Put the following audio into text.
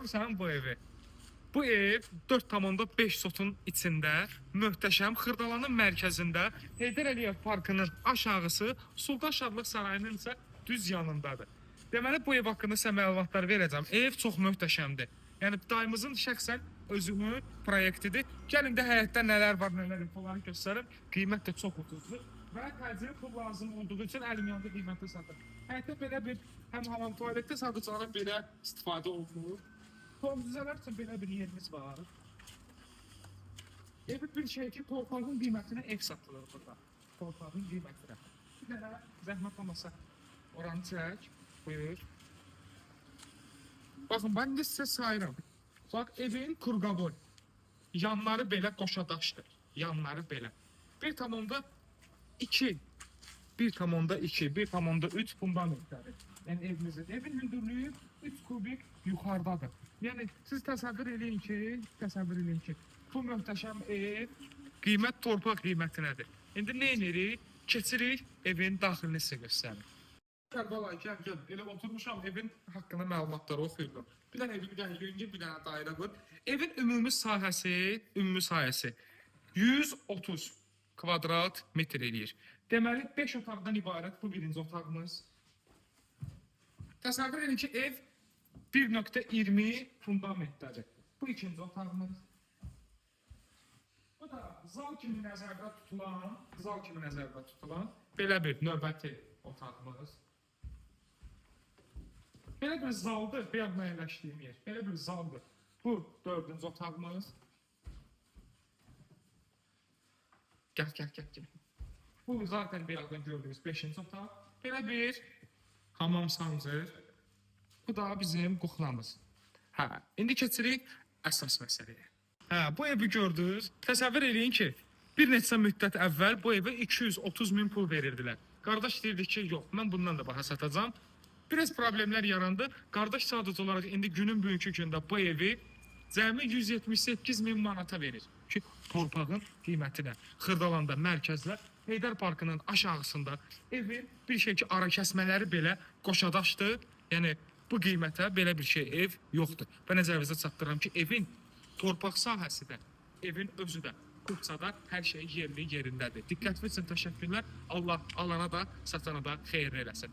Görürsən bu evi? Bu ev 4,5 sotun içində, möhtəşəm Xırdalanın mərkəzində, Heydər Əliyev parkının aşağısı, Sultan Şadlıq Sarayının isə düz yanındadır. Deməli bu ev haqqında sizə məlumatlar verəcəm. Ev çox möhtəşəmdir. Yəni dayımızın şəxsən özünün proyektidir. Gəlin də həyətdə nələr var, nələr yox, onları göstərim. Qiymət də çox ucuzdur və təcili pul lazım olduğu üçün əlim yanında qiymətə satır. Həyətdə belə bir həm hamam tualetdə sadəcə olaraq belə istifadə olunur. Tohumcüzələr üçün belə bir yerimiz var. Evi bir şey ki, torpağın qiymətinə ev satılır burada. Torpağın qiymətinə. Bir dənə zəhmət olmasa oranı çək. Buyur. Baxın, mən indi sizə sayıram. Bax, evin kurqavoy. Yanları belə qoşadaşdır. Yanları belə. 1,2, 1,2, 1,3 fundamentləri. Yəni evimizin evin hündürlüyü 3 kubik yuxarıdadır. Yəni siz təsəvvür eləyin ki, təsəvvür eləyin ki, bu möhtəşəm ev qiymət torpaq qiymətinədir. İndi nə edirik? Keçirik evin daxilini sizə göstərim. Kərbəla, gəl, gəl. Elə oturmuşam, evin haqqında məlumatları oxuyurdum. Bir dənə evin gəl, yüngül bir dənə dairə qur. Evin ümumi sahəsi 130 kvadrat metr eləyir. Deməli 5 otaqdan ibarət bu birinci otağımız. Təsəvvür edin ki, ev 1.20 fundamentdədir. Bu ikinci otağımız. Bu da zal kimi nəzərdə tutulan, zal kimi nəzərdə tutulan belə bir növbəti otağımız. Belə bir zaldır, bayaq mən əyləşdiyim yer. Belə bir zaldır. Bu dördüncü otağımız. Gəl, gəl, gəl, gəl. Bu zaten bayaqdan gördüyünüz beşinci otaq. Belə bir hamam sancır. Bu da bizim kuxnamız. Hə, indi keçirik əsas məsələyə. Hə, bu evi gördünüz. Təsəvvür eləyin ki, bir neçə müddət əvvəl bu evə 230 min pul verirdilər. Qardaş deyirdi ki, yox, mən bundan da baha satacağam. Biraz problemlər yarandı. Qardaş sadəcə olaraq indi günün bugünkü gündə bu evi cəmi 178 min manata verir ki, torpağın qiymətinə. Xırdalanda, mərkəzdə, Heydər Parkının aşağısında evin bir şey ki, ara kəsmələri belə qoşadaşdır. Yəni bu qiymətə belə bir şey ev yoxdur. Və nəzərinizə çatdırıram ki, evin torpaq sahəsi də, evin özü də Kupçada hər şey yerli yerindədir. Diqqətiniz üçün təşəkkürlər. Allah alana da, satana da xeyir eləsin.